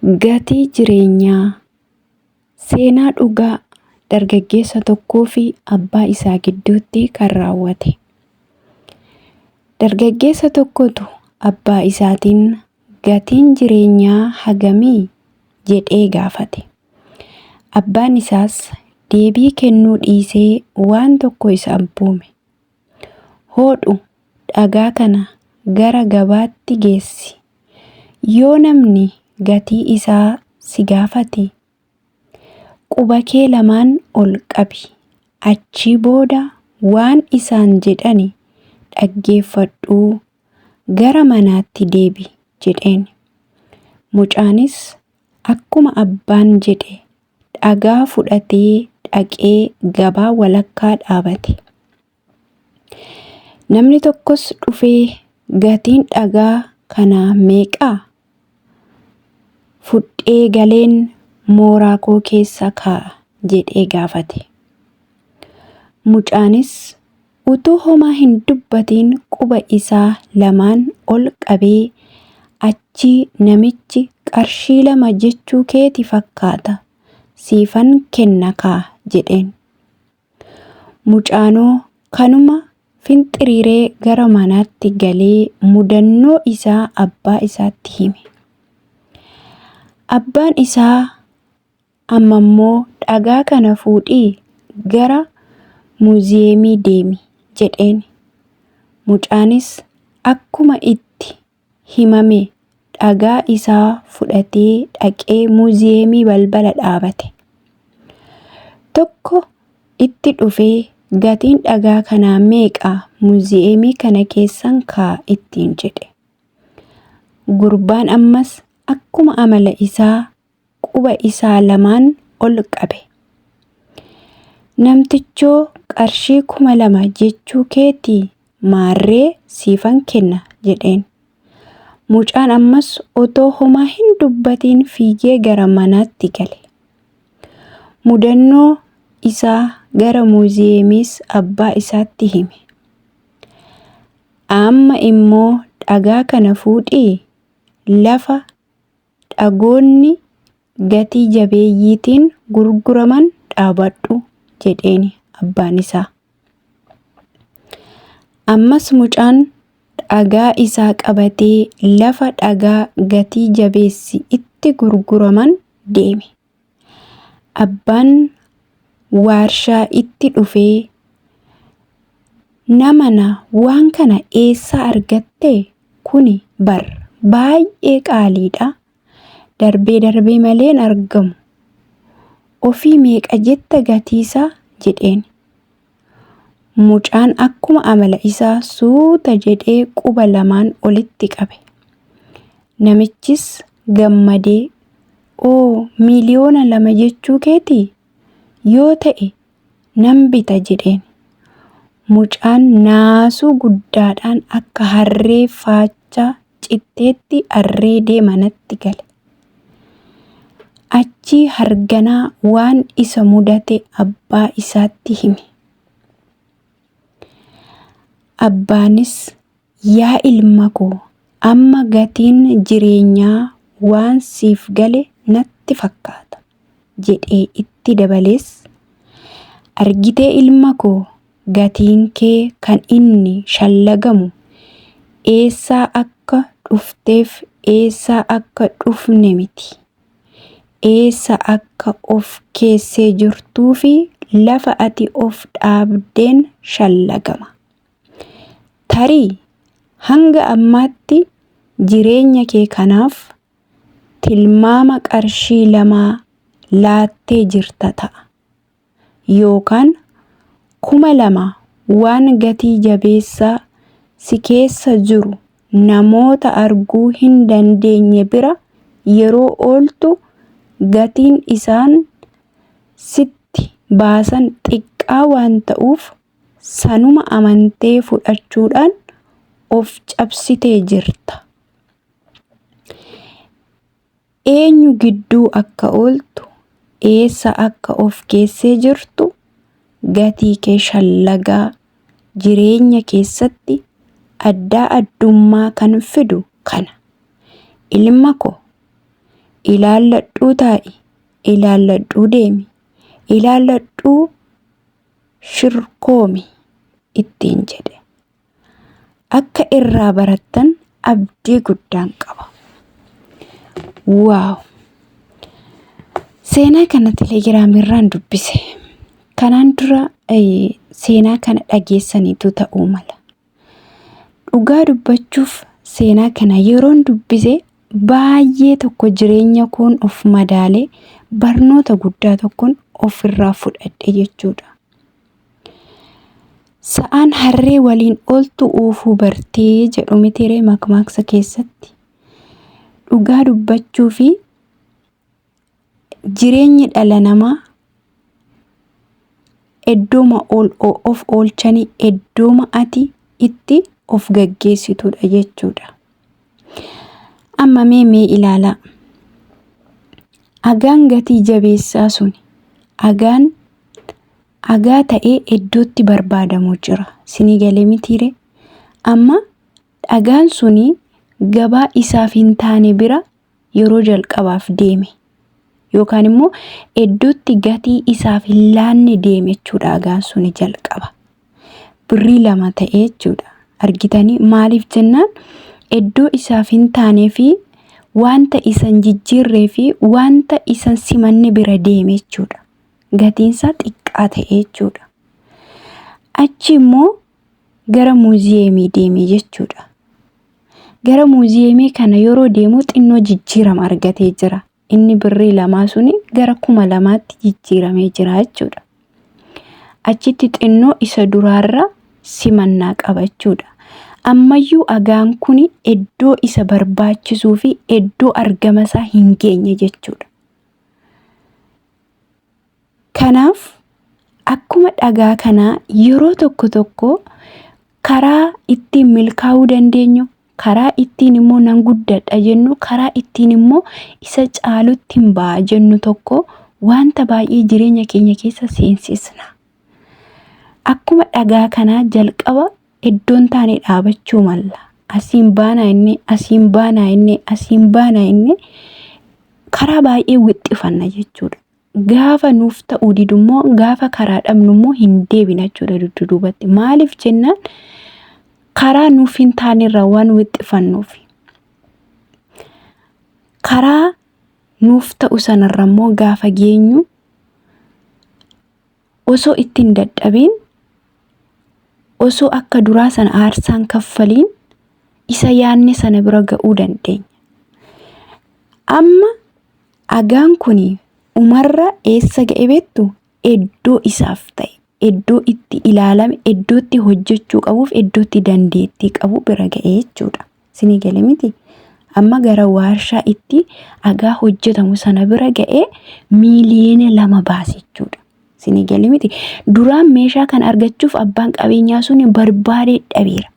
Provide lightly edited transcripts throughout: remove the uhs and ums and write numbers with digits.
Gatii jireenyaa. Seenaa dhugaa dargaggeessa tokkoo fi abbaa isaa gidduutti kan raawwate. Dargaggeessa tokkotu abbaa isaatiin gatiin jireenyaa hagamii jedhee gaafate. Abbaan isaas deebii kennuu dhiisee waan tokko isa abboome. Hoodhu dhagaa kana gara gabaatti geessi. Yoo namni gatii isaa si gaafate quba kee lamaan ol qabi. Achii booda waan isaan jedhani dhaggeeffadhuu gara manaatti deebi jedheen. Mucaanis akkuma abbaan jedhe dhagaa fudhatee dhaqee gabaa walakkaa dhaabate. Namni tokkos dhufee gatiin dhagaa kanaa meeqaa? Fudhee galeen mooraa koo keessa kaa'a jedhee gaafate. Mucaanis utuu homaa hin dubbatiin quba isaa lamaan ol qabee achii namichi qarshii 2 jechuu keeti fakkaata siifan kenna kaa jedheen. Mucaanoo kanuma finxiriiree gara manaatti galee mudannoo isaa abbaa isaatti hime. Abbaan isaa ammammoo dhagaa kana fuudhii gara muuziyeemii deemi jedheen. Mucaanis akkuma itti himame dhagaa isaa fudhatee dhaqee muuziyeemii balbala dhaabate. Tokko itti dhufee gatiin dhagaa kanaa meeqa muuziyeemii kana keessan kaa'a ittiin jedhe. Gurbaan ammas akkuma amala isaa quba isaa lamaan ol qabe. Namtichoo qarshii 2000 jechuu keetii maarree siifan kenna jedheen. Mucaan ammas otoo homaa hin dubbatiin fiigee gara manaatti gale. Mudannoo isaa gara muuziyeemiis abbaa isaatti hime. Amma immoo dhagaa kana fuudhii lafa dhagoonni gatii jabeeyyiitiin gurguraman dhaabadhu jedheen abbaan isaa. Ammas mucaan dhagaa isaa qabatee lafa dhagaa gatii jabeessi itti gurguraman deeme. Abbaan waarshaa itti dhufee namana waan kana eessaa argatte kuni bar baay'ee qaaliidha. Darbee darbee malee hin argamu. Ofii meeqa jetta gatiisaa jedheen. Mucaan akkuma amala isaa suuta jedhee quba lamaan olitti qabe. Namichis gammadee oo 2,000,000 jechuu keetii? Yoo ta'e nan bita jedheen. Mucaan naasuu guddaadhaan akka harree faachaa citteetti arreedee manatti gale. Achii harganaa waan isa mudate abbaa isaatti hime. Abbaanis yaa ilma koo amma gatiin jireenyaa waan siif gale natti fakkaata jedhee itti dabalees argitee ilma koo gatiin kee kan inni shallagamu eessaa akka dhufteef eessaa akka dhufne miti. Eessa akka of keessee jirtuu fi lafa ati of dhaabdeen shallagama. Tarii hanga ammaatti jireenya kee kanaaf tilmaama qarshii lamaa laattee jirta ta'a. Yookaan 2000 waan gatii jabeessaa si keessa jiru namoota arguu hin dandeenye bira yeroo ooltu gatiin isaan sitti baasan xiqqaa waan ta'uuf sanuma amantee fudhachuudhaan of cabsitee jirta. Eenyu gidduu akka ooltu, eessa akka of keessee jirtu gatii kee shallagaa jireenya keessatti addaa addummaa kan fidu kana. Ilma ko, Ilaalladhuu taa'i, ilaalladhuu deemi, ilaalladhuu shirkoomi ittiin jedhe. Akka irraa barattan abdii guddaan qaba. Waaw! Seenaa kana telegiraamirraan dubbise. Kanaan dura seenaa kana dhageessaniitu ta'uu mala. Dhugaa dubbachuuf seenaa kana yeroon dubbise baay'ee tokko jireenya koon of madaalee barnoota guddaa tokkoon ofirraa fudhadhe jechuudha. Sa'aan harree waliin ooltu oofuu bartee jedhu mitiree makmaaksa keessatti. Dhugaa dubbachuu fi jireenyi dhala namaa iddooma ol of oolchanii iddooma ati itti of gaggeessitudha jechuudha. Amma mee mee ilaalaa. Agaan gatii jabeessaa suni agaan agaa ta'ee iddootti barbaadamu jira. Sinii galee mitiire? Amma dhagaan suni gabaa isaaf hin taane bira yeroo jalqabaaf deeme yookaan immoo iddootti gatii isaaf hin laanne deeme jechuudha agaan suni jalqaba. Birrii 2 ta'ee jechuudha. Argitanii maaliif jennaan iddoo isaaf hin taanee fi wanta isan jijjiirree fi wanta isan simanne bira deeme jechuudha. Gatiinsaa xiqqaa ta'e jechuudha. Achi immoo gara muuziyeemii deeme jechuudha. Gara muuziyeemii kana yeroo deemu xinnoo jijjiirama argatee jira. Inni birrii 2 suni gara 2000tti jijjiiramee jira jechuudha. Achitti xinnoo isa duraarra simannaa qaba jechuudha. Ammayyuu agaan kun iddoo isa barbaachisuu fi iddoo argama isaa hin geenye jechuudha. Kanaaf akkuma dhagaa kanaa yeroo tokko tokko karaa ittiin milkaa'uu dandeenyu, karaa ittiin immoo nan guddadha jennu, karaa ittiin immoo isa caalutti hin ba'a jennu tokko wanta baay'ee jireenya keenya keessa seensisna. Akkuma dhagaa kanaa jalqaba iddoon taane dhaabachuu malla. Asiin baanaa inni, asiin baanaa inni, asiin baanaa inni karaa baay'ee wixxifanna jechuudha. Gaafa nuuf ta'uu didu immoo gaafa karaa dhabnu immoo hin deebina jechuudha dudduubatti. Maaliif jennaan karaa nuuf hin taanerra waan wixxifannuuf. Karaa nuuf ta'u sanarra immoo gaafa geenyu osoo ittiin dadhabiin osoo akka duraa sana aarsaan kaffaliin isa yaanne sana bira ga'uu dandeenya. Amma agaan kun umarra eessa ga'e beektu? Iddoo isaaf ta'e, iddoo itti ilaalame, iddoo itti hojjechuu qabuuf iddoo itti dandeettii qabu bira ga'e jechuudha. Isinii gale miti? Amma gara waarshaa itti agaa hojjetamu sana bira ga'ee miiliyoona 2 baase jechuudha. Isinii gale miti? Duraan meeshaa kana argachuuf abbaan qabeenyaa sun barbaadee dhabeera.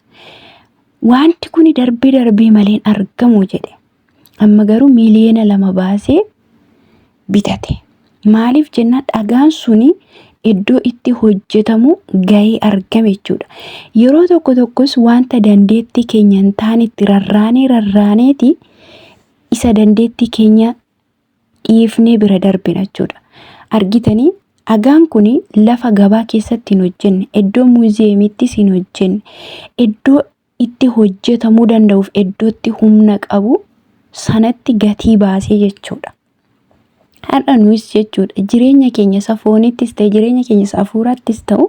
Wanti kun darbee darbee malee hin argamu jedhe. Amma garuu miiliyoona 2 baasee bitate. Maaliif jennaan dhagaan suni iddoo itti hojjetamu gahee argame jechuudha. Yeroo tokko tokkos wanta dandeettii keenya hin taanetti rarraanee rarraaneeti isa dandeettii keenya dhiifnee bira darbina jechuudha. Argitanii dhagaan kun lafa gabaa keessatti hin hojjenne, iddoo muuziyeemittis hin hojjenne, iddoo itti hojjetamuu danda'uuf iddootti humna qabu sanatti gatii baasee jechuudha. Har'a nuyis jechuudha jireenya keenya isa foonittis ta'e jireenya keenya isa hafuuraattis ta'u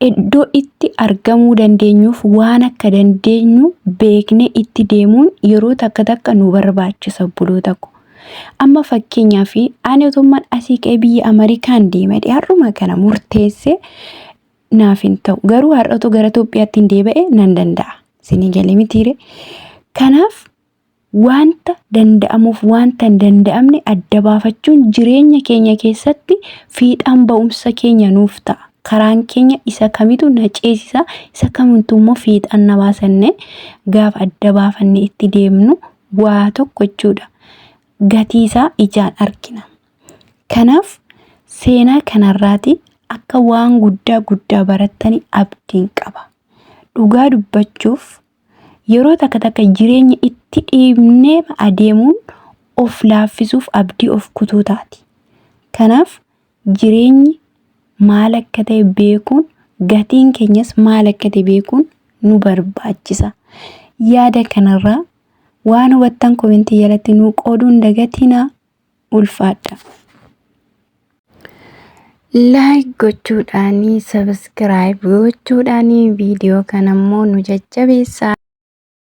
iddoo itti argamuu dandeenyuuf waan akka dandeenyu beeknee itti deemuun yeroo takka takka nu barbaachisa obboloota ko. Amma fakkeenyaaf ani otomman asii ka'ee biyya Ameerikaan deema har'uma kana murteessee naaf hin ta'u. Garuu har'a otoo gara Itoophiyaatti hin deebi'e nan danda'a. Isinii galee mitiire. Kanaaf wanta danda'amuuf wanta hin danda'amne adda baafachuun jireenya keenya keessatti fiixaan ba'umsa keenya nuuf ta'a. Karaan keenya isa kamitu na ceesisa, isa kamitu immoo fiixaan na baasanne gaafa adda baafanne itti deemnu waa tokko jechuudha. Gatii isaa ijaan argina. Kanaaf seenaa kanarraati akka waan guddaa guddaa barattani abdiin qaba. Dhugaa dubbachuuf yeroo takka takka jireenya itti dhiibnee adeemuun of laaffisuuf abdii of kutuu taati. Kanaaf jireenyi maal akka ta'e beekuun gatiin keenyas maal akka ta'e beekuun nu barbaachisa. Yaada kanarraa waan hubattan komentii jalatti nuu qooduu hin dagatinaa ulfaadha. Like gochuudhaanii subscribe gochuudhaanii viidiyoo kana immoo nu jajjabeessaa.